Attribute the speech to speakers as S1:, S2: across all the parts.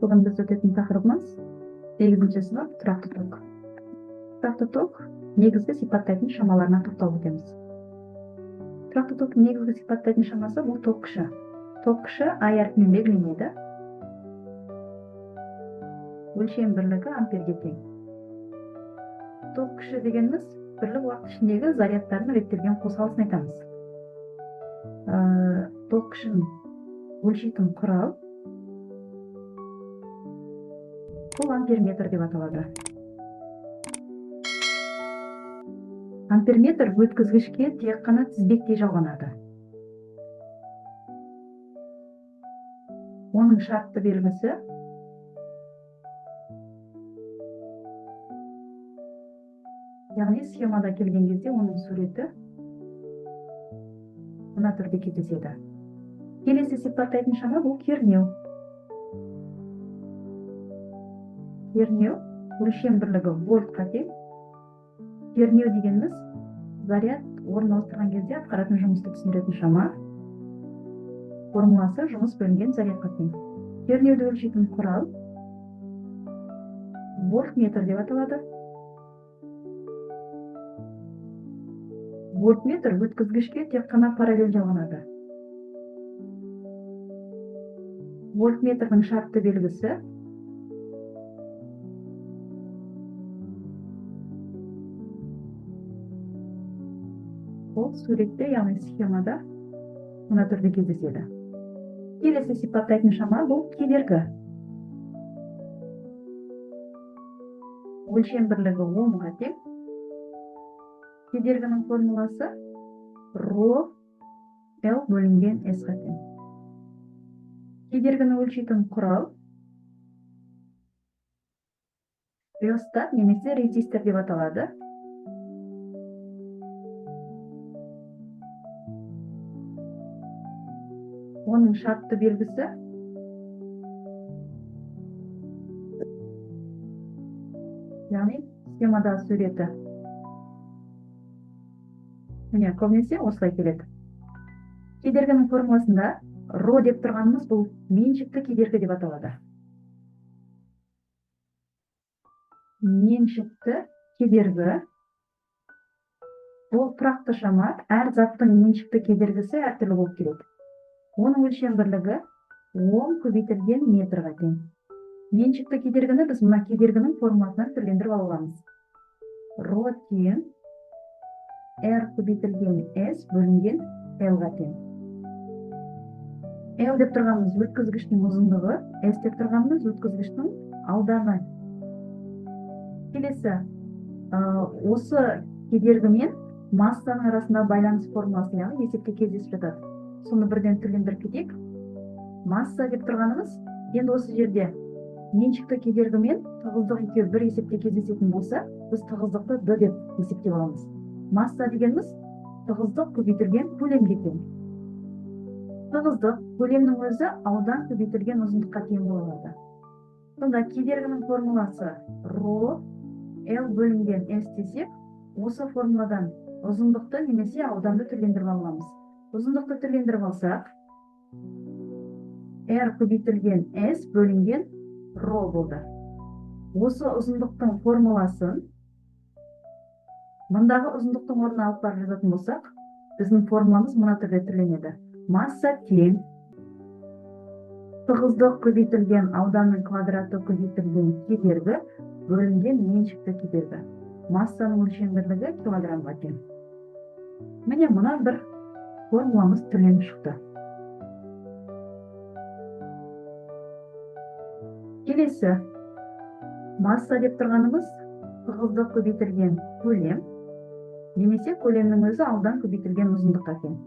S1: Бүгін біз өтетін тақырыбымыз 8-ші сынып тұрақты ток. Тұрақты ток негізгі сипаттайтын шамаларына тоқталып өтеміз. Тұрақты токтың негізгі сипаттайтын шамасы бұл ток күші. Ток күші I әрпімен белгіленеді. Өлшем бірлігі амперге тең. Ток күші дегеніміз бірлік уақыт ішіндегі зарядтардың реттелген қозғалысын айтамыз. Ток күшін өлшейтін құрал бұл амперметр деп аталады. Амперметр өткізгішке тек қана тізбектей жалғанады. Оның шартты белгісі яғни схемада келген кезде оның суреті мына түрде кездеседі. Келесі сипаттайтын шама бұл кернеу. Кернеу өлшем бірлігі вольтқа тең. Кернеу дегеніміз заряд орын ауыстырған кезде атқаратын жұмысты түсіндіретін шама. Формуласы жұмыс бөлінген зарядқа тең. Кернеуді өлшейтін құрал вольтметр деп аталады. Вольтметр өткізгішке тек қана параллель жалғанады. Вольтметрдің шартты белгісі ол суретте, яғни схемада мына түрде кездеседі. Келесі сипаттайтын шама бұл кедергі. Өлшем бірлігі омға тең. Кедергінің формуласы ро L бөлінген S-ға тең. Кедергіні өлшейтін құрал реостат немесе резистор деп аталады. Оның шартты белгісі яғни схемадағы суреті. Міне, көбінесе осылай келеді. Кедергінің формуласында ро деп тұрғанымыз бұл меншікті кедергі деп аталады. Меншікті кедергі бұл тұрақты шама, әр заттың меншікті кедергісі әртүрлі болып келеді. Оның өлшем бірлігі ом көбейтілген метрға тең. Меншікті кедергіні біз мына кедергінің формуласынан түрлендіріп ала аламыз. Ро тең R көбейтілген S бөлінген L-ға тең. L деп тұрғанымыз өткізгіштің ұзындығы, S деп тұрғанымыз өткізгіштің ауданы. Келесі, осы кедергімен массаның арасында байланыс формуласы, яғни есепте кездесіп жатады. Соны бірден түрлендіріп кетейік. Масса деп тұрғанымыз, енді осы жерде меншікті кедергімен тығыздық екеуі бір есепте кездесетін болса, біз тығыздықты D деп есептеп аламыз. Масса дегеніміз тығыздық көбейтілген көлемге тең. Тығыздық көлемнің өзі аудан көбейтілген ұзындыққа тең бола алады. Сонда кедергінің формуласы ро L бөлінген S десек, осы формуладан ұзындықты немесе ауданды түрлендіріп аламыз. Ұзындықты түрлендіріп алсақ, R көбейтілген S бөлінген ро болды. Осы ұзындықтың формуласын мындағы ұзындықтың орнына алып барып жазатын болсақ, біздің формуламыз мына түрде түрленеді. Масса тең тығыздық көбейтілген ауданның квадраты көбейтілген кедергі бөлінген меншікті кедергі. Массаның өлшем бірлігі килограммға тең. Міне мына бір формуламыз түрленіп шықты. Келесі масса деп тұрғанымыз тығыздық көбейтілген көлем немесе көлемнің өзі аудан көбейтілген ұзындыққа тең.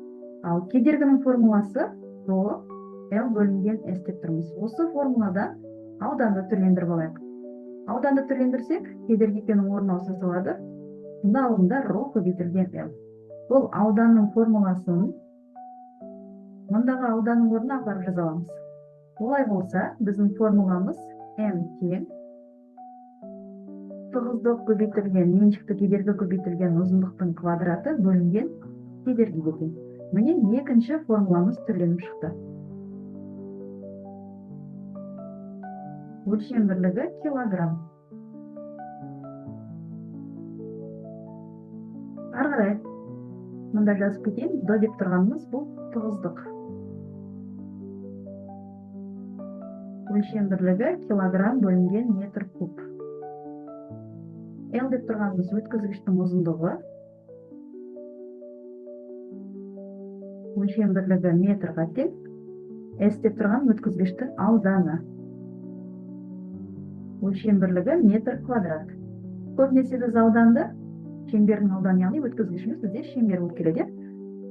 S1: Ал кедергінің формуласы ро L бөлінген S деп тұрмыз. Осы формуладан ауданды түрлендіріп алайық. Ауданды түрлендірсек, кедергі екеуінің орнын ауыса салады. Мұнда алдында ро көбейтілген L. Бұл ауданның формуласын мұндағы ауданның орнына апарып жаза аламыз. Олай болса, біздің формуламыз М тең тығыздық көбейтілген меншікті кедергі көбейтілген ұзындықтың квадраты бөлінген кедергіге тең. Міне екінші формуламыз түрленіп шықты. Өлшем бірлігі килограмм. Ары қарай мында жазып кетейін, Д деп тұрғанымыз бұл тығыздық. Өлшем бірлігі килограмм бөлінген метр куб. Л деп тұрғанымыз өткізгіштің ұзындығы. Өлшем бірлігі метрға тең. С деп тұрған өткізгіштің ауданы. Өлшем бірлігі метр квадрат. Көбінесе біз ауданды шеңбердің ауданы, яғни өткізгішіміз бізде шеңбер болып келеді.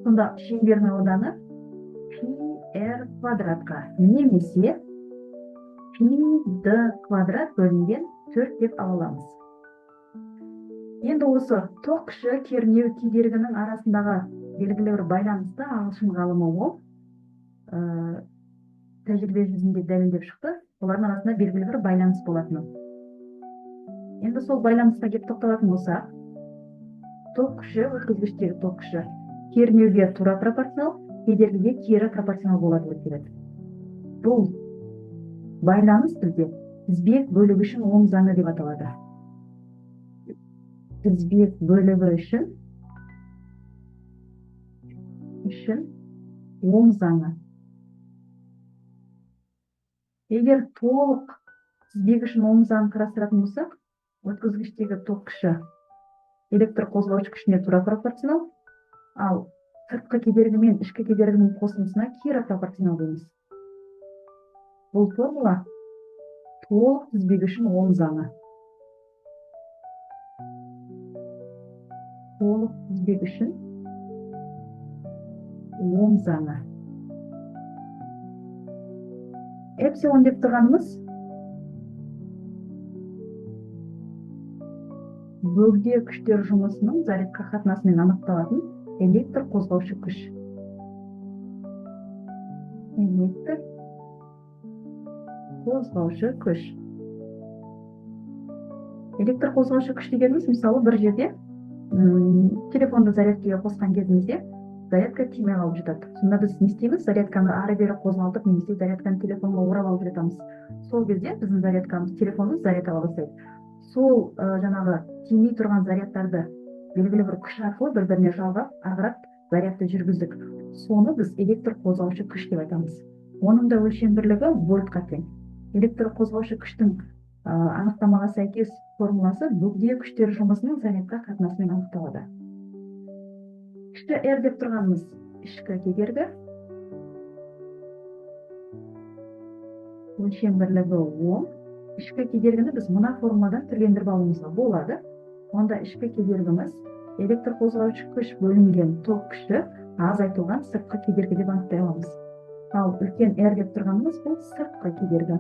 S1: Сонда шеңбердің ауданы пи р квадратқа немесе пи д квадрат бөлінген 4 деп ала аламыз. Енді осы тоқ күші кернеу кедергінің арасындағы белгілі бір байланысты ағылшын ғалымы Ом тәжірибе жүзінде дәлелдеп шықты. Олардың арасында белгілі бір байланыс болатынын. Енді сол байланысқа келіп тоқталатын болсақ, тоқ күші, өткізгіштегі тоқ күші кернеуге тура пропорционал, кедергіге кері пропорционал болады деп келеді. Бұл байланыс бізде тізбек бөлігі үшін Ом заңы деп аталады. Тізбек бөлігі үшін Ом заңы. Егер толық тізбек үшін Ом заңын қарастыратын болсақ, өткізгіштегі тоқ күші электр қозғаушы күшіне тура пропорционал, ал сыртқы кедергі мен ішкі кедергінің қосындысына кері пропорционал дейміз. Бұл формула толық тізбек үшін Ом заңы. Толық тізбек үшін Ом заңы. Эпсилон деп тұрғанымыз бөгде күштер жұмысының зарядқа қатынасымен анықталатын электр қозғаушы күш. Электр қозғаушы күш. Электр қозғаушы күш дегеніміз, мысалы, бір жерде телефонды зарядкаға қосқан кезімізде зарядка тимей қалып жатады. Сонда біз не істейміз? Зарядканы ары-бері қозғалтып, немесе зарядканы телефонға орап алып жатамыз. Сол кезде біздің зарядкамыз, телефонымыз заряд ала бастайды. Сол жаңағы тимей тұрған зарядтарды белгілі бір күш арқылы бір-біріне жалғап, ары қарап зарядты жүргіздік. Соны біз электр қозғаушы күш деп айтамыз. Оның да өлшем бірлігі вольтқа тең. Электр қозғаушы күштің анықтамаға сәйкес формуласы бөгде күштер жұмысының зарядқа қатынасымен анықталады. Кіші R деп тұрғанымыз ішкі кедергі. Өлшем бірлігі Ом. Ішкі кедергіні біз мына формуладан түрлендіріп алуымызға болады. Онда ішкі кедергіміз электр қозғаушы күш бөлінген тоқ күші азайтылған сыртқы кедергі деп анықтай аламыз. Ал үлкен R деп тұрғанымыз бұл сыртқы кедергі.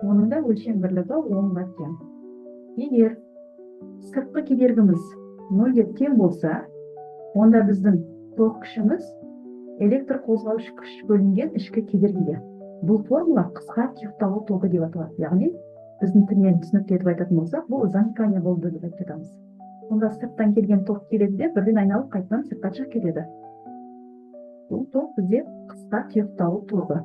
S1: Оның да өлшем бірлігі Омға тең. Егер сыртқы кедергіміз 0-ге тең болса, онда біздің тоқ күшіміз электр қозғаушы күш бөлінген ішкі кедергіге. Бұл формула қысқа тұйықталу тогы деп аталады. Яғни біздің тілмен түсінікті етіп айтатын болсақ, бұл замыкание болды деп айтып жатамыз. Онда сырттан келген ток келеді де, бірден айналып қайтадан сыртқа шығып кетеді. Бұл ток бізде қысқа тұйықталу тогы.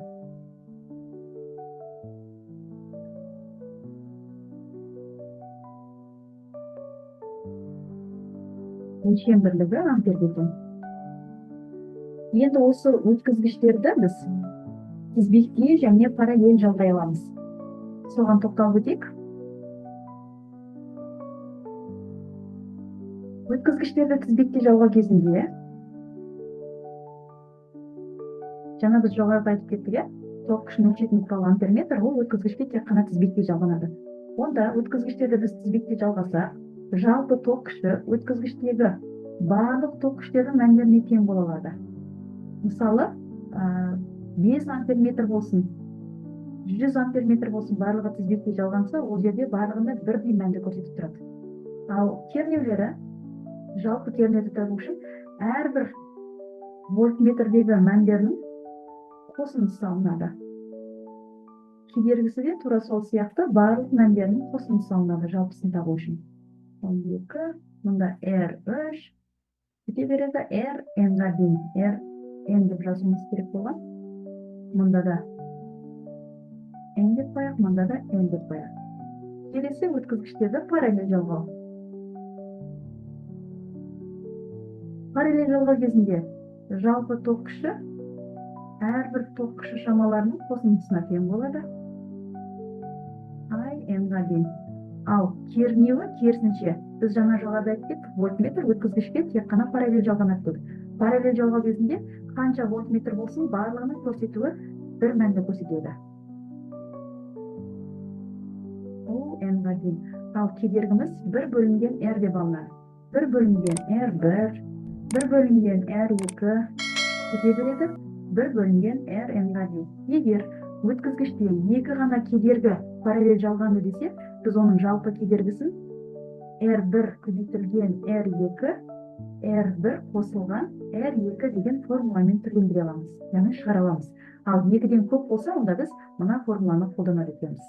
S1: Өлшем бірлігі амперге тең. Енді осы өткізгіштерді біз тізбекте және параллель жалғай аламыз. Соған тоқталып өтейік. Өткізгіштерді тізбекте жалғау кезінде жаңа біз жоғарыда айтып кеттік, иә? Тоқ күшін өлшейтін құрал амперметр, ол өткізгішке тек қана тізбекте жалғанады. Онда өткізгіштерді біз тізбекте жалғасақ, жалпы тоқ күші өткізгіштегі барлық тоқ күштердің мәндеріне тең бола алады. Мысалы, 5 амперметр болсын, 100 амперметр болсын, барлығы тізбекте жалғанса, ол жерде барлығында бірдей мәнді көрсетіп тұрады. Ал кернеулері, жалпы кернеуді табу үшін әрбір вольтметрдегі мәндерінің қосындысы алынады. Кедергісі де тура сол сияқты барлық мәндерінің қосындысы алынады жалпысын табу үшін. 12, мұнда R3, кете береді R, N-ға дейін. R, N деп жазуымыз керек болған. Мұнда да N деп қояйық, мұнда да N деп қояйық. Келесі өткізгіштерді параллель жалғау. Параллель жалғау кезінде жалпы ток күші әрбір ток күші шамаларының қосындысына тең болады. I N-ға дейін. Ал кернеуі керісінше. Біз жаңа жоғарыда айтып кеттік, вольтметр өткізгішке тек қана параллель жалғанады дедік. Параллель жалғау кезінде қанша вольтметр болсын, барлығының көрсетуі бір мәнді көрсетеді. Ол N-ға дейін. Ал кедергіміз 1 бөлінген R деп алынады. 1 бөлінген R1, 1 бөлінген R2 кете береді, 1 бөлінген R N-ға дейін. Егер өткізгіште екі ғана кедергі параллель жалғанды десе, біз оның жалпы кедергісін R1 көбейтілген R2, R1 қосылған R2 деген формуламен түрлендіре аламыз, яғни шығара аламыз. Ал екіден көп болса, онда біз мына формуланы қолданады екенбіз.